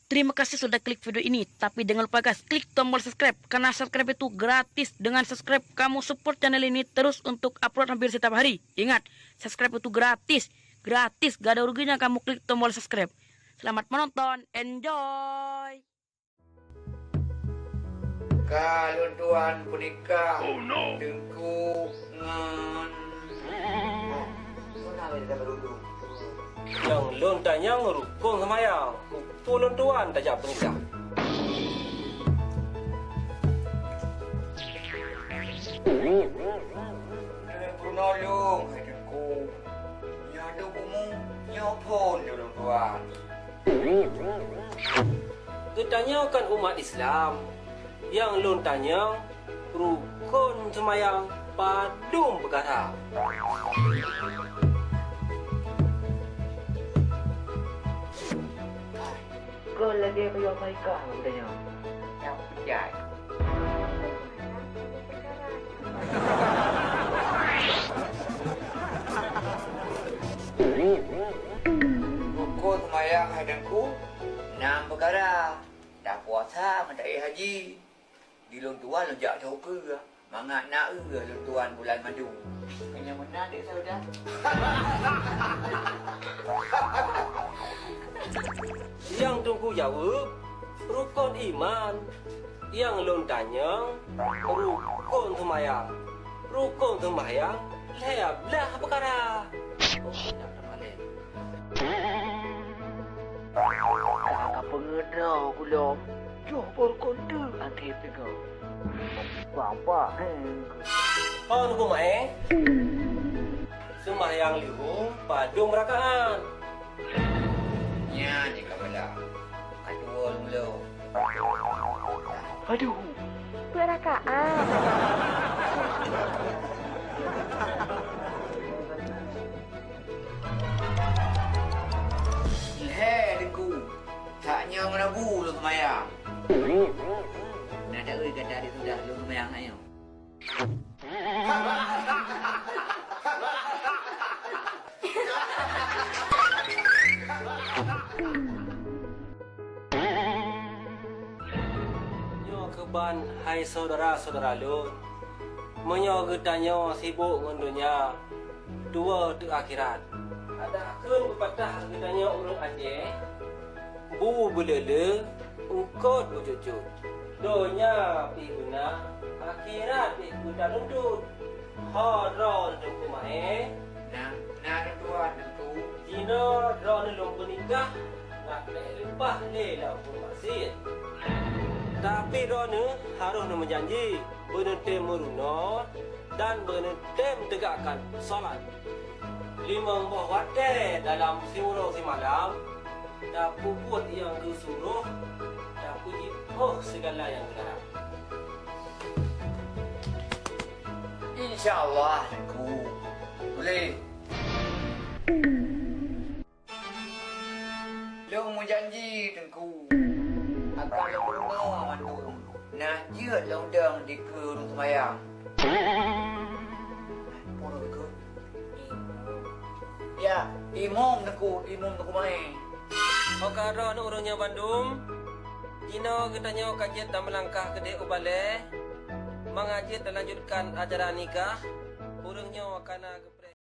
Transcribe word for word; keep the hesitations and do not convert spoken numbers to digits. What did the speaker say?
Terima kasih sudah klik video ini, tapi jangan lupa guys, klik tombol subscribe, karena subscribe itu gratis. Dengan subscribe, kamu support channel ini terus untuk upload hampir setiap hari. Ingat, subscribe itu gratis, gratis, gak ada ruginya kamu klik tombol subscribe. Selamat menonton, enjoy! Ka lôn tuan peunikah Teungku ngon... Nyang lôn tanyong rukon seumayang. Peue lôn tuan tajak peunikah? Peunolong, hai Teungku. Nyoe dum umu, nyoe phon lôn tuan. Geutanyoe kan umat Islam, nyang lôn tanyong rukon seumayang padum peukara. Kon lagèe kayèe Amerika geutanyoe. Nyang peujai. Rukon seumayang hai Teungku, nam peukara, tapuasa ngon taék haji. Di lôn tuan lôn jak teukeue, mangat na eu lôn tuan bulan madu. Keu nyang meunan dek saudara. Nyang Teungku jaweueb, rukon iman. Nyang lôn tanyong, rukon seumayang. Rukon seumayang lhèe blaih peukara. Oh, indak tamalèe. Ka peungeut droe kulom, joh beurukon teuk akhé teungoh. Bang, bang, heng. Kon kumae? Seumayang leuhô padum rakaat? Nyan nyang ka bala. Ka tuwo lom lom. Aduh. Peuet rakaat. Lhèe Teungku, sak nyoe ngon Abu lôn seumayang. Na taeu gata di sudah lôn seumayang nyoe. Nyoe keuban hai syedara-syedara lôn, meunyoe geutanyoe sibok ngon donya, tuwoe teuk akhirat. Adak kheun pepatah geutanyoe ureuëng Aceh, bu beuleule, eungkot beucut-cut. Donya pih beuna, akhirat pih geutanyoe tuntut. Ho droeneuh Teungku Maé? Na, na, Tuan Teungku. Jinoe droeneuh lôn peunikah, na treb leupah lé lam buet maksiet. Tapi droeneuh harôh neumeujanji beuneutem meurunoe dan beuneutem teugakkan salat. Limong boh watée dalam siuroe simalam, tapeubuet nyang geusuroh, tapeujiôh sigala nyang geuharab. Insya Allah, Teungku. Boleh. Lôn meujanji, Teungku, akan lôn peurunoe mandum. Na jeuet lôn dong dikeue ureuëng seumayang. Peue keuh? Ya, imum Teungku, imum Teungku Maé. Óh ka droeneuh ureuëng nyoe bandum, jinoe geutanyoe ka jeuet tameulangkah keudeh u balée, mangat jeuet talanjutkan acara nikah. Ureuëng nyoe ka na